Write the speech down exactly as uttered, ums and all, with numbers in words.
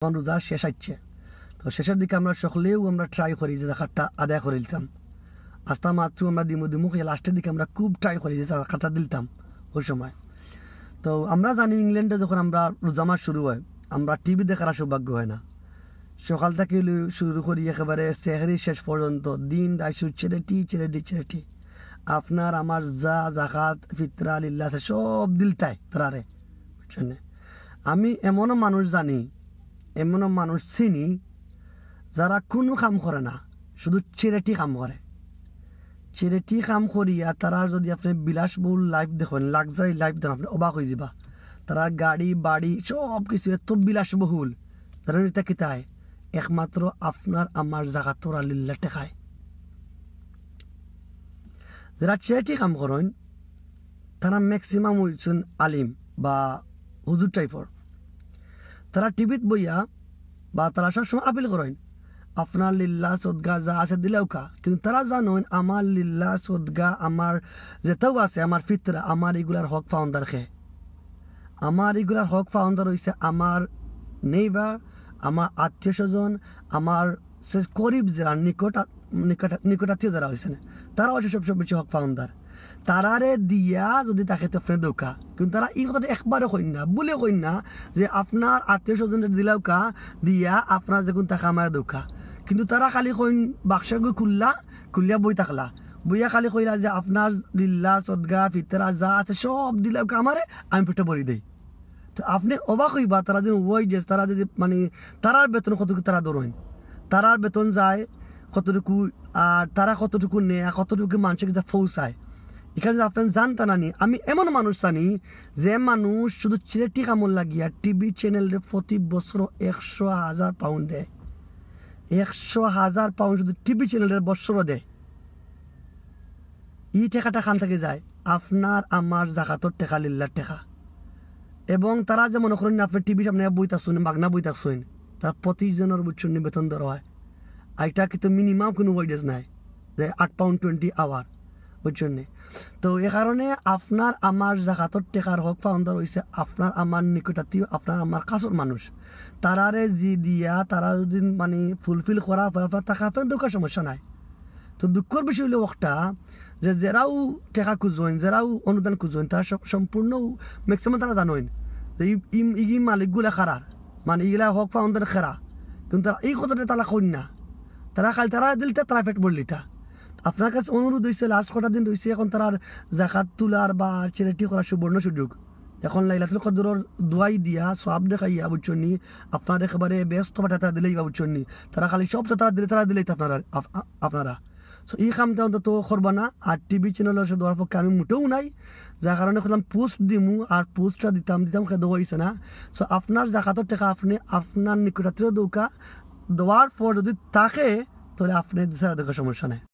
এখন রোজার শেষ আইছে, তো শেষের দিকে আমরা সকলেউ আমরা ট্রাই করি যে জাকাতটা আদায় করিলিতাম। আস্তা মাত্র আমরা দিমু দিমু কইয়া লাস্টের দিকে আমরা খুব ট্রাই করি যে জাকাতটা দিলিতাম ওই সময়। তো আমরা জানি ইংল্যান্ডে যখন আমরা রোজা মাস শুরু হয়, আমরা টিভি দেখার আর সৌভাগ্য হয় না। সকাল থাকি লই শুরু করি একেবারে সেহরি শেষ পর্যন্ত দিন রাইত শুধু চ্যারিটি, চ্যারিটি, চ্যারিটি। আপনার আমার যা জাকাত, ফিতরা, লিল্লা আছে সব দিলতায় তারারে, বুঝছইন নি? আমি এমনও মানুষ জানি, এমনও মানুষ চিনি, যারা কুনু কাম করে না, শুধু চ্যারিটি কাম করে। চ্যারিটি কাম করিয়া তারা যদি আপনে বিলাসবহুল লাইফ দেখইন, লাক্সারি লাইফ দেখইন, আপনে অবাক অইযিবা। তারার গাড়ি বাড়ি সব কিছু এত বিলাসবহুল, তারা ইতা কিতায়? একমাত্র আপনার আমার জাকাতর আর লিল্লার টেকায়। যারা চ্যারিটি কাম করইন, তারা ম্যাক্সিমাম অইছইন আলিম বা হুজুর টাইপর। তারা টিভিত বইয়া বা তারা সবসময় আপিল করইন, আপনার লিল্লা সদগা যা আছে দিলাউক্কা, কিন্তু তারা জানইন আমার লিল্লা সদগা, আমার যেতাউ আছে, আমার ফিতরা, আমার ইগুলার হক পাওনদার কে? আমার ইগুলার হক পাওনদার অইছে আমার নেইবার, আমার আত্মীয় স্বজন, আমার সে করিব যারা নিকট আত-, নিকট-, নিকটাত্মীয় যারা অইছে না, তারা অইছে সব, সব বেশি হক পাওনদার। তারারে দিয়া যদি থাকে তো আপনে দেউক্কা, কিন্তু তারা ই কথাটা একবারে কইন না, ভুলে কইন না যে আপনার আত্মীয় স্বজনরে দিলাউক্কা, দিয়া আপনার যেকুন টাকা আমারে দেউক্কা। কিন্তু তারা খালি কইন বাক্সগু খুললা, খুলিয়া বই থাকলা, বইয়া খালি কইলা যে আপনার লিল্লা সদগা ফিতরা যা আছে সব দিলাউক্কা আমারে, আমি পেটে ভরি দেই। তো আপনে অবাক অইবা, তারা যদি ওয়াইজেস, তারা যদি মানে তারার বেতন কতটুকু তারা ধরইন, তারার বেতন যায় কতটুকু, আর তারা কতটুকু নেয়, আর কতটুকু মানষে কিতা পৌঁছায়। ইখান যদি আপনে জানতা না নি, আমি এমন মানুষ জানি যে মানুষ শুধু চ্যারিটি কামর লাগিয়া টিভি চ্যানেলরে প্রতি বছর একশো হাজার পাউন্ড দেয়, একশো হাজার পাউন্ড শুধু টিভি চ্যানেলরে বছরও দেয়। ই টেকাটা কান থাকি যায়? আপনার আমার জাকাতর টেকা, লিল্লার টেকা। এবং তারা যে মনে করইন না আপনে টিভির সামনে বই থাকছইন, মাগনা বই থাকছইন, তারা প্রতিজনর, বুঝছইন নি, বেতন ধরা হয়। আর ইটা কিন্তু মিনিমাম কুনু ওয়াইজেস নাই যে আট পাউন্ড টোয়েন্টি আওয়ার, বুঝছইন নি? তো এ কারণে আপনার আমার জাকাতর টেকার হক পাওনদার অইছে আপনার আমার নিকটাত্মীয়, আপনার আমার কাছর মানুষ। তারারে জি দিয়া তারা যদি মানে ফুলফিল করা, ফলাফল থাকা, আপনার দুঃখর সমস্যা নাই। তো দুঃখর বিষয় অইলো একটা যে যেরাউ টেকা খুজইন, যেরাউ অনুদান খুজইন, তারা সব-, সম্পূর্ণ ম্যাক্সিমাম তারা জানইন যে ই, ই, ই মালিকগুলা কারার, মানে ইগুলা হক পাওনদার কারা, কিন্তু তারা ই কথাটা তারা কইন না। তারা খালি তারা দিলতা, তারা পেট ভরলিতা। আপনার কাছে অনুরোধ অইছে, লাস্ট কটা দিন রইছে, এখন তারার জাকাত তুলার বা চ্যারিটি করার সুবর্ণ সুযোগ। এখন লাইলাতুল কদরর দোয়াই দিয়া, সওয়াব দেখাইয়া, বুঝছইন নি, আপনার একেবারে ব্যস্ত পাঠায় তারা দিলাইবা, বুঝছইন নি। তারা খালি সব তারা দিলে, তারা দিলাইতা আপনারা, আপ-, আ-, আপনারা। So, ই কামটা অন্তত করবা না। আর টিভি চ্যানেলর সাথে দেওয়ার পক্ষে আমি মোটেও নাই, যার কারণে কইলাম পোস্ট দিমু, আর পোস্টটা দিতাম, দিতাম, কে দেওয়া অইছে না। So, আপনার জাকাতর টেকা আপনে আপনার নিকটাত্মীয় দেউক্কা, দেওয়ার পর যদি থাকে, তাইলে আপনে দিশারা দেখো, সমস্যা নাই।